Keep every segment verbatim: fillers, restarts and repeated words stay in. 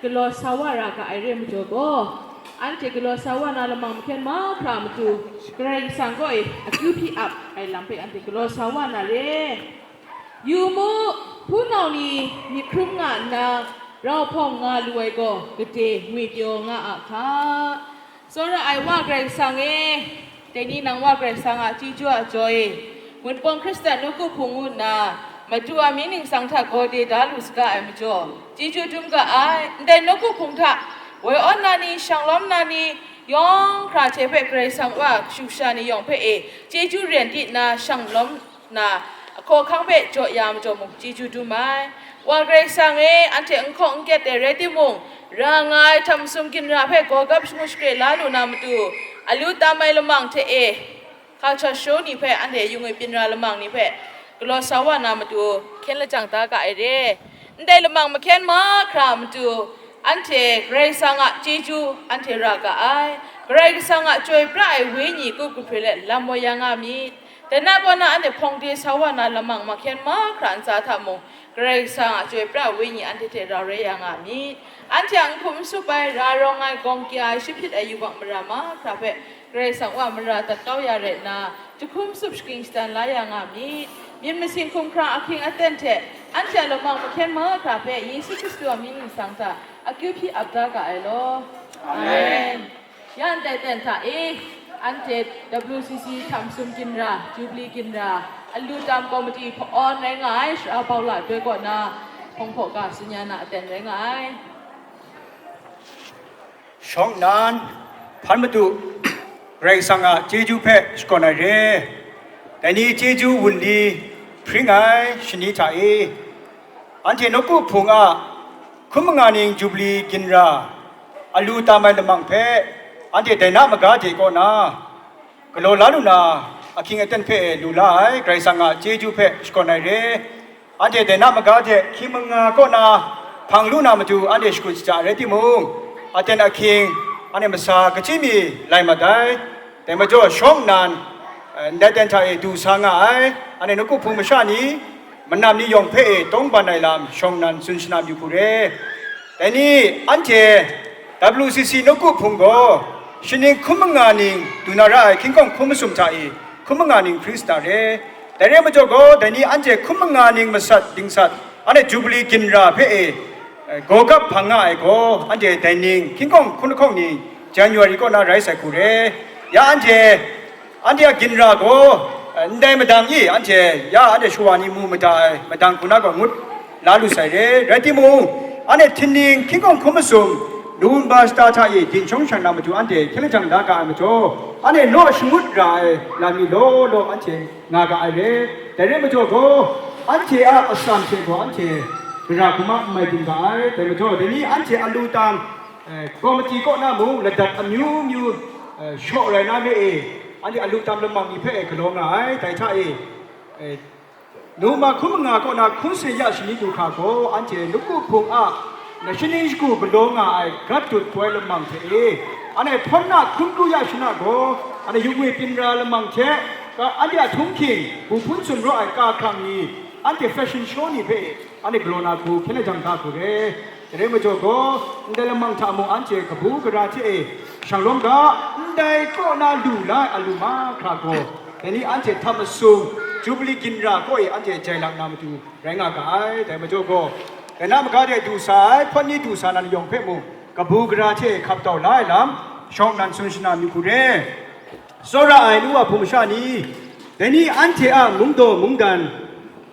Galaw sa wa ra ga ai re majaw gaw, anhte galaw sa wa na lamang mahkyen mahkra a matu, Karai Kasang kaw e akyu hpyi ap ai lam hpe anhte galaw sa wa na re. Yu mu, hpunau ni myit hkrum nga nna, rau hpawng nga lu ai gaw, gade ngwi pyaw nga a hka. Tsawra ai Wa Karai Kasang e, dai ni nang Wa Karai Kasang a chyeju a jaw e, Wunpawng Hkristan nawku hpung ngu nna, Madu a mying ningsang hta gawde da lu saga ai majaw, chyeju dum ga ai, ndai nawku hpung hta woi awn na ni, shang lawm na ni, yawng hkra hte hpe Karai Kasang Wa kashu kasha ni yawng hpe e, chyeju ren di nna shang lawm na, ahkaw ahkang hpe jaw ya majaw mung, chyeju dum ai. Wa Karai Kasang e, anhte n hkawng n kyet ai rai timung, ra nga ai htam masum ginra hpe gawgap shangut shakre la lu na matu, a lu tam ai lamang hte e, hkang shaw ni hpe, anhte yu ngwi byin ra lamang ni hpe, galaw sa wa na matu, hkyen lajang da ga ai re. Ndai lamang mahkyen mahkra a matu, anhte Karai Kasang a chyeju anhte ra ga ai. Karai Kasang a chyoi pra ai wenyi kup kahpre let lam woi ya nga myit. Dai na kaw na anhte hpawng de sa wa na lamang mahkyen mahkra ntsa hta mung, Karai Kasang a chyoi pra wenyi anhte hte rau rai ya nga myit. Anhte a n hkum n sup ai, ra rawng ai, gawng kya ai, shahpyit ai yubak mara mahkra hpe Karai Kasang Wa mara dat kau ya rai nna, jahkum sup shaking shadan la ya nga myit. Myit masin hkumhkrang ahkying aten hte anhte a lamang mahkyen mahkra hpe Yesu Hkristu a mying ningsang hta akyu hpyi ap da ga ai law. Amen. Ya ndai ten hta e, anhte W C C htam sum ginra, Jubli ginra, alu tam komiti hpawn rai nga ai, Shara Paula doi kaw na, hpawng hpaw ga tsun ya na aten rai nga ai. Shawng nnan, hpan madu, Karai Kasang a chyeju hpe shakawn ai re. Dai ni chyeju wunli hpring ai shani hta e, anhte nawku hpung a hkum manga ning Jubli ginra, alu tam ai lamang hpe, anhte dai na maga de kaw na, galaw la lu na, ahkying aten hpe lu la ai Karai Kasang a chyeju hpe shakawn ai re. Anhte dai na maga hte hkying manga kaw na hpang lu na matu anhte shakut shaja rai timung, aten ahkying anhte masa kachyi mi lai mat ai. Dai majaw shawng nnan, eh, ndai ten hta e du sa nga ai, anhte nawku hpung masha ni, manam ni yawng hpe e tawngban ai lam shawng nnan tsun shanam yu hku re. Dai ni anhte W C C nawku hpung gaw, shaning hkum manga ning du na ra ai hkying hkawng hkum masum hta e hkum manga ning Hkristan re. Dai re majaw gaw, dai ni anhte hkum manga ning masat dingsat, anhte Jubili ginra hpe e, eh, gawgap hpang nga ai gaw, anhte dai ning hkying hkawng hkun lahkawng ning January kaw na rai sai hku re. Ya anhte, anhte a ginra gaw, eh, ndai madang i anhte ya anhte shawa ni mu mada ai madang hku na gaw ngut la lu sai re. Rai timung, anhte htingning hkying hkawng hkum masum, November shata hta e ginshawng shang na matu anhte hkyen lajang da ga ai majaw, anhte naw shangut ra ai lam ni law law anhte nga ga ai re. Dai re majaw gaw, anhte a atsam hte gaw anhte gara hkrum a n mai byin ga ai. Dai majaw, dai ni anhte a lu tam, eh, komiti kaw na mung ladat amyu myu, eh, shaw rai na me e, anhte a lu tam lamang ni hpe galaw nga ai. Dai hta e, eh, Numa hkum manga kaw na hkun se ya shani du hkra gaw, anhte nawku hpung a, na shaning shagu galaw nga ai gat dut poi lamang hte e, anhte hpawn na hkun pru ya shana gaw, anhte yu ngwi byin ra lamang hte, ka, anhte a htunghking, bu hpun sumraw ai ka hkrang ni, anhte fashion show ni hpe, anhte galaw na hku hkyen lajang ga hku re. Dai rai majaw gaw, ndai lamang hta mung anhte kabu gara hte e shang lawm ga, ndai kaw na lu la ai a lu mahkra gaw, dai ni anhte htam masum, Jubili ginra kaw e anhte jai lak na matu rai nga ga ai. Dai majaw gaw, dai na maga de du sa ai, hpawt ni du sa na layawng hpe mung, kabu gara hte hkap tau la ai lam, shawng nnan tsun shana myit hku re. Tsawra ai nu wa hpung masha ni, dai ni anhte a mungdaw mungdan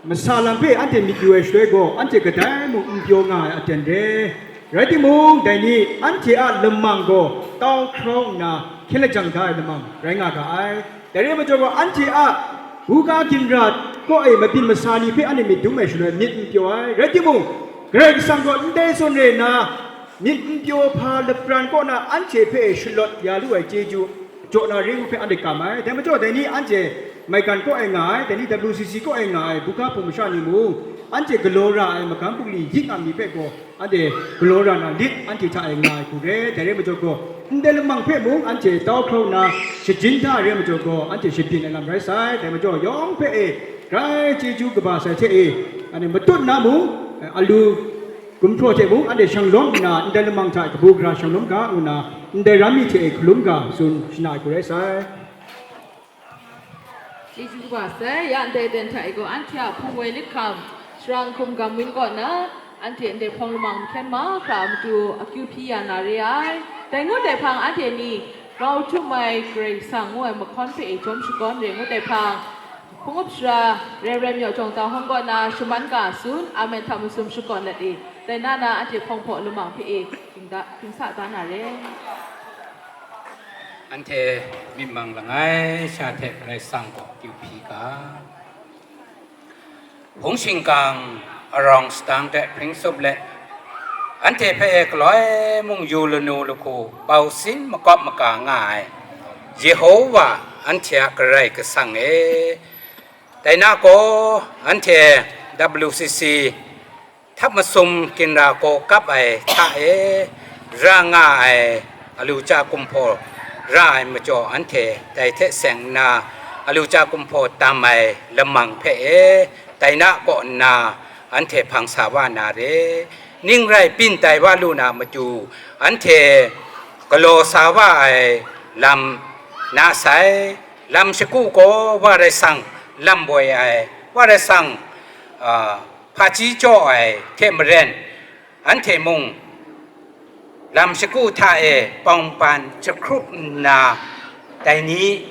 masa lam hpe anhte myit yu ai shaloi gaw, anhte kadai mung n pyaw nga ai aten re. Rai timung, dai ni anhte a lamang gaw tau hkrau nna hkyen lajang da ai lamang rai nga ga ai. Dai re majaw gaw, anhte a buga ginra kaw e mabyin masa ni hpe anhte myit dum ai shaloi myit n pyaw ai. Rai timung, Karai Kasang gaw ndai zawn re nna, myit n pyaw hpa lapran kaw na anhte hpe shalawt ya lu ai chyeju, jaw na re ngu hpe anhte kam ai. Dai majaw, dai ni anhte maigan kaw e nga ai, dai ni W C C kaw e nga ai, buga hpung masha ni mung, anhte galaw ra ai magam bungli yik am ni hpe gaw, anhte galaw ra na lit, anhte hta e nga ai hku re. Dai re majaw gaw, ndai lamang hpe mung anhte tau hkrau nna, shajin da ai re majaw gaw, anhte shabyin ai lam rai sai. Dai majaw, yawng hpe e grai chyeju kaba sai hte e, anhte matut na mung, alu Gumhpraw hte mung anhte shanglawm nna, ndai lamang hta kabu gara shanglawm ga, ngu nna, ndai ram mi hte e hkalum ga, tsun shana ai hku rai sai. Chyeju kaba sai, ya ndai aten hta e gaw, anhte a hpung woi lit hkam, sharang hkum gam win kaw nna, anhte ndai hpawng lamang mahkyen mahkra a matu akyu hpyi ya na re ai. Dai ngut ai hpang, anhte ni grau htum ai Karai Kasang ngu ai mahkawn hpe e jawm shakawn re ngut ai hpang, hpung up sara Rev. Myaw Jawng Tau Hkawng kaw na shaman ga tsun, amen hta masum shakawn let e, dai na na anhte hpawng hpaw lamang hpe e, hpyi da, hpyi sa da na re. Anhte myit mang langai sha hte Karai Kasang gaw akyu hpyi ga. Hpung shingkang arawng sadang hte hpring tsup let, anhte hpe galoi mung yu lanu lahku bau sin makawp maga nga ai Yehowa anhte a Karai Kasang e, dai na gaw anhte W C C htak masum ginra gaw kap ai hta e ra nga ai alu ja kumhpaw ra ai majaw, anhte dai hte seng nna alu ja kumhpaw dam ai lamang hpe e, dai na kaw nna anhte hpang sa wa na re. Ning rai byin tai wa lu na matu, anhte galaw sa wa ai lam na sai, lam shagu gaw Wa Rai Sang lam boi ai, Wa Rai Sang, a, hpaji jaw ai hte maren, anhte mung lam shagu hta e pawng pan jahkrup nna, dai ni,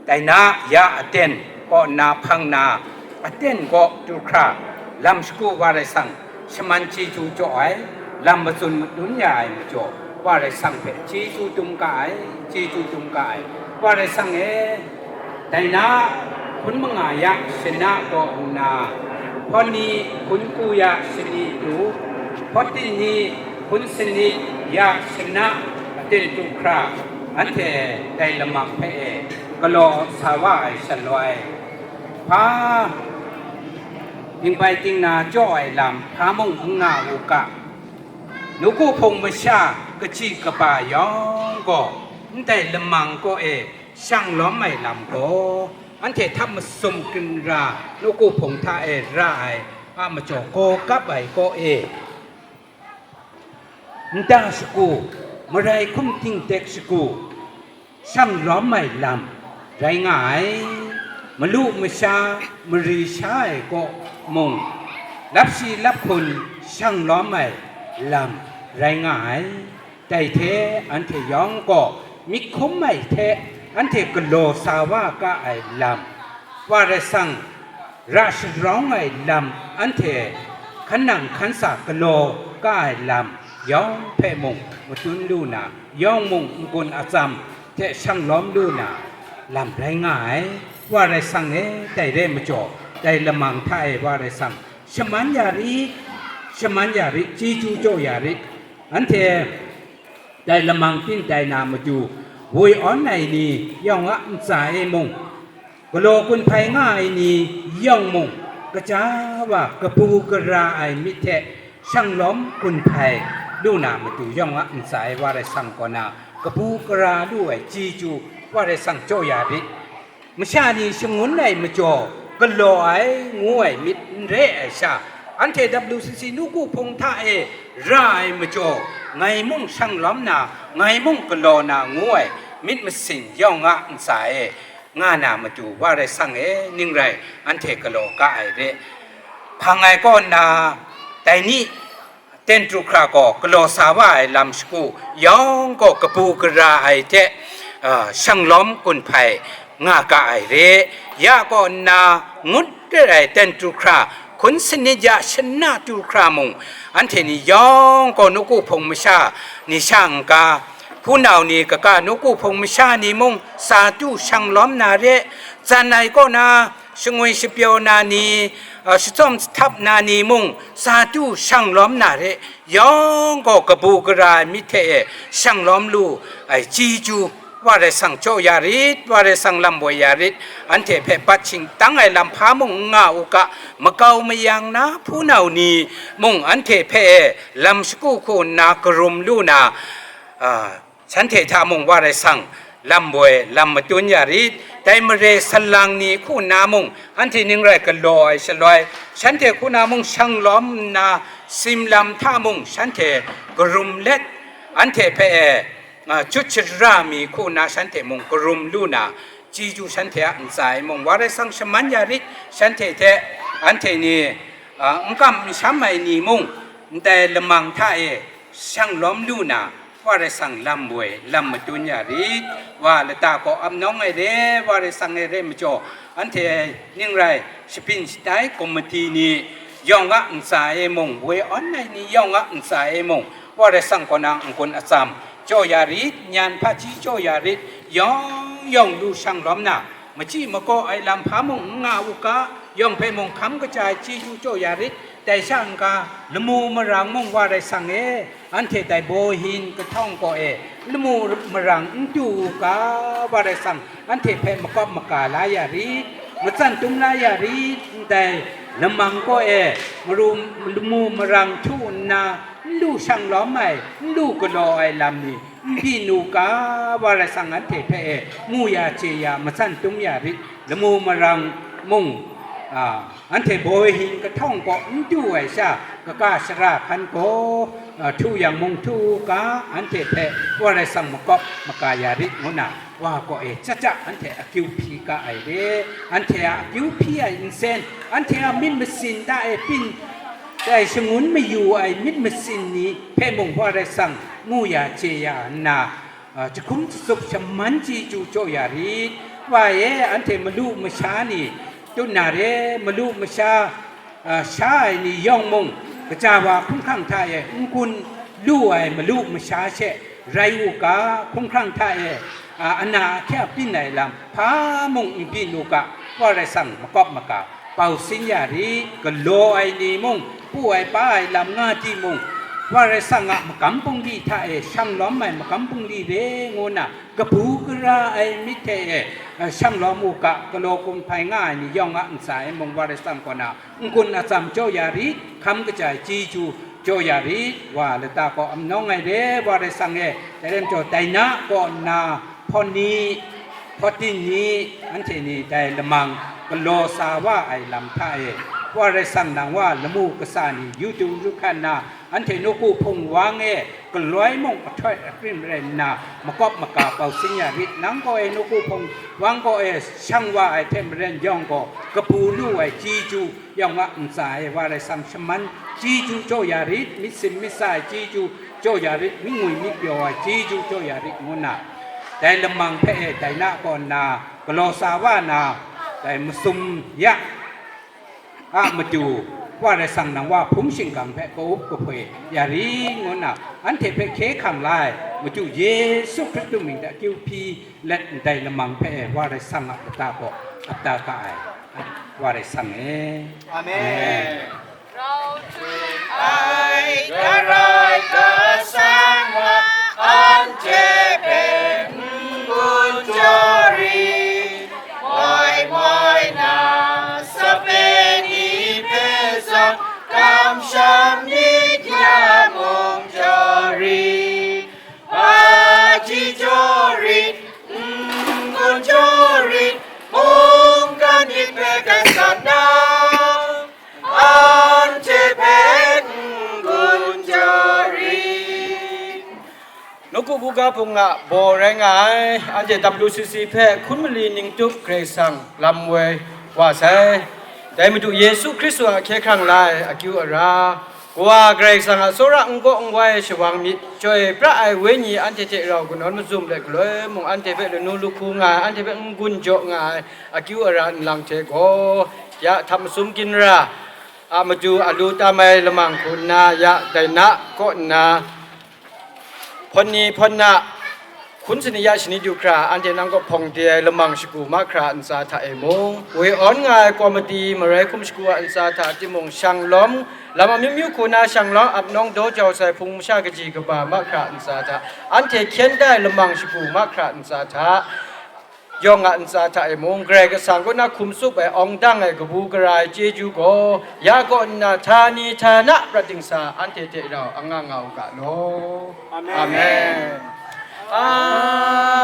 dai na ya aten kaw nna hpang na, aten gaw du hkra, lam shagu Wa Rai Sang shaman chyeju jaw ai, lam matsun matun ya ai majaw, Wa Rai Sang hpe chyeju dum ga ai, chyeju dum ga ai. Wa Rai Sang e, dai na hpun manga ya shana kaw nna, hpawt ni hpun ku ya shani du, hpawt ni hpun sanit ya shana aten du hkra, anhte dai lamang hpe e galaw sa wa ai shaloi, hpa dingbai dingna jaw ai lam hpa mung n nga u ga, nawku hpung masha kaji kaba yawng gaw ndai lamang kaw e shang lawm ai lam gaw, anhte htak masum ginra nawku hpung hta e ra ai a majaw gaw kap ai kaw e, nta shagu, marai hkum tingdek shagu, shang lawm ai lam rai nga ai. Malu masha mari sha ai kaw mung, lap shi lap hpun shang lawm ai lam rai nga ai. Dai hte anhte yawng gaw myit hkum ai hte anhte galaw sa wa ga ai lam, Wa Rai Sang ra sharawng ai lam, anhte hkan nang hkan sa galaw ga ai lam yawng hpe mung madun lu na, yawng mung n-gun atsam hte shang lawm lu na lam rai nga ai. Wa Rai Sang e, dai re ai majaw, dai lamang hta e Wa Rai Sang shaman ya rit, shaman ya rit, chyeju jaw ya rit. Anhte dai lamang byin tai na matu, woi awn ai ni yawng a ntsa e mung, galaw gun hpai nga ai ni yawng mung, kaja wa kabu gara ai myit hte shang lawm gun hpai lu na matu yawng a ntsa e Wa Rai Sang kaw na kabu gara lu ai chyeju Wa Rai Sang jaw ya rit. Masha ni shangun ai majaw, galaw ai, ngu ai myit n re ai sha, anhte W C C nawku hpung hta e ra ai majaw, ngai mung shang lawm na, ngai mung galaw na, ngu ai myit masin yawng a ntsa e nga na matu, Wa Rai Sang e, ning rai anhte galaw ga ai re. Hpang ai kaw nna, dai ni ten du hkra gaw galaw sa wa ai lam shagu yawng gaw kabu gara ai hte, a, shang lawm gun hpai nga ga ai re. Ya kaw nna, ngut ret ai ten du hkra, hkun sanit ya shana du hkra mung, anhte ni yawng gaw nawku hpung masha ni sha n-ga, hpunau ni kaga nawku hpung masha ni mung sa du shang lawm na re, tsan ai kaw na, shangwi shapyaw na ni, a, shachyawm shahtap na ni mung sa du shang lawm na re, yawng gaw kabu gara ai myit hte e shang lawm lu ai chyeju, Wa Rai Sang jaw ya rit, Wa Rai Sang lam boi ya rit, anhte hpe bat shingtang ai lam hpa mung n nga u ga, makau mayang na hpunau ni mung anhte hpe e lam shagu hku nna karum lu na, a, shanhte hta mung Wa Rai Sang lam boi lam matun ya rit, dai mare salang ni hku nna mung, anhte ning rai galaw ai shaloi, shanhte hku na mung shang lawm nna, Simlam hta mung shanhte karum let, anhte hpe e, a, chut shara mi hku nna shanhte mung karum lu na, chyeju shanhte a ntsa e mung, Wa Rai Sang shaman ya rit, shanhte hte anhte ni, a, n kam n sham ai ni mung, ndai lamang hta e shang lawm lu na, Wa Rai Sang lam woi, lam madun ya rit. Wa lata kaw ap nawng ai re, Wa Rai Sang e re majaw, anhte ning rai, shapyin shatai komiti ni yawng a ntsa e mung, woi awn ai ni yawng a ntsa e mung, Wa Rai Sang kaw na n-gun atsam jaw ya rit, nyan hpaji jaw ya rit, yawng yawng lu shang lawm na, machyi makaw ai lam hpa mung n nga u ga, yawng hpe mung hkam kaja ai chyeju jaw ya rit, dai sha n-ga, lamu marang mung Wa Rai Sang e, anhte dai baw hin kahtawng kaw e, lamu marang n du u ga, Wa Rai Sang, anhte hpe makawp maga la ya rit, matsan tum la ya rit, ndai lamang kaw e, maru, lamu marang htu nna, n lu shang lawm ai, n lu galaw ai lam ni, n byin u ga, Wa Rai Sang anhte hpe e, mu ya chye ya, matsan tum ya rit, lamu marang mung, a, anhte baw hin kahtawng kaw n du ai sha, kaka shara hkan gaw, a, htu yang mung htu u ga, anhte hpe Wa Rai Sang makawp maga ya rit, ngu na, Wa kaw e, chyat chyat anhte akyu hpyi ga ai re, anhte a akyu hpyi ai nsen, anhte a myit masin da e pyin, dai shangun mayu ai myit masin ni hpe mung Wa Rai Sang mu ya chye ya nna, a, jahkum jasup shaman chyeju jaw ya rit. Wa e, anhte malu masha ni, tut na re, malu masha, a, sha ai ni yawng mung, kaja wa hkumhkrang hta e n-gun lu ai malu masha she rai u ga, hkumhkrang hta e, a, ana ahkyak byin ai lam hpa mung n byin u ga, Wa Rai Sang makawp maga, bau sin ya rit, galaw ai ni mung, pu ai pa ai lam nga timung, Wa Rai Sang a magam bungli hta e shang lawm ai magam bungli re ngu na, kabu gara ai myit hte e, a, shang lawm u ga, galaw gun hpai nga ai ni yawng a ntsa e mung, Wa Rai Sang kaw na n-gun atsam jaw ya rit, hkam kaja ai chyeju jaw ya rit, wa lata kaw ap nawng ai re, Wa Rai Sang e, dai rai majaw, dai na kaw nna, hpawt ni, hpawt din ni, anhte ni dai lamang galaw sa wa ai lam hta e, Wa Rai Sang nang wa lamu kasa ni, yu du yu hkan na, anhte nawku hpung wang e galoi mung ahtoi akrim rai nna, makawp maga bau sin ya rit, nang kaw e nawku hpung wang kaw e shang wa ai hte maren yawng gaw, kabu lu ai chyeju, yawng a ntsa e Wa Rai Sang shaman chyeju jaw ya rit, myit sin myit sa ai chyeju jaw ya rit, myit ngwi myit pyaw ai chyeju jaw ya rit, ngu na, dai lamang hpe e dai na kaw nna galaw sa wa na, dai masum ya a matu, Wa Rai Sang nang wa hpung shingkang hpe ka-up kahpoi ya rit, ngu na, anhte hpe hkye hkrang la ai Madu Yesu Hkristu mying hta akyu hpyi let ndai lamang hpe e Wa Rai Sang a lata kaw ap da ga ai. Wa Rai Sang e. Amen. Amen. Rau htum ai Karai Kasang wa anhte hpe n-gun jaw rit, moi moi na sape ni hpe zawn, kamsham myit ya mung jaw rit, hpaji jaw rit, n-gun jaw rit, mungkan myit hpe gat sat na, anhte hpe n-gun jaw rit. Nawku buga hpung a baw rai nga ai, anhte W C C hpe hkun mali ning tup Karai Kasang lam woi wa sai. Dai Madu Yesu Hkristu a hkye hkrang la ai akyu ara, Kawa Karai Kasang a tsawra n kaw n wai ai shawang myit, chyoi pra ai Wenyi anhte hte rau kanawn mazum let galoi mung anhte hpe lanu lahku nga ai, anhte hpe n-gun jaw nga ai akyu ara nlang hte gaw, ya htam masum ginra a matu a lu tam ai lamang hku nna, ya dai na kaw nna, hpawt ni hpawt na, hkun sani ya shani du hkra, anhte nang kaw hpawng de ai lamang shagu mahkra ntsa hta e mung, woi awn nga ai komiti marai hkum shagu a ntsa hta timung, shang lawm, lam amyu myu hku na shang lawm ap nawng daw jau sai hpung masha kaji kaba mahkra ntsa hta, anhte hkyen da ai lamang shagu mahkra ntsa hta, yawng a ntsa hta e mung, Karai Kasang kaw na hkum tsup ai, awng dang ai, kabu gara ai chyeju gaw, ya kaw nna htani htana prat dingsa anhte hte rau anga nga u ga law. Amen. Amen. Amen.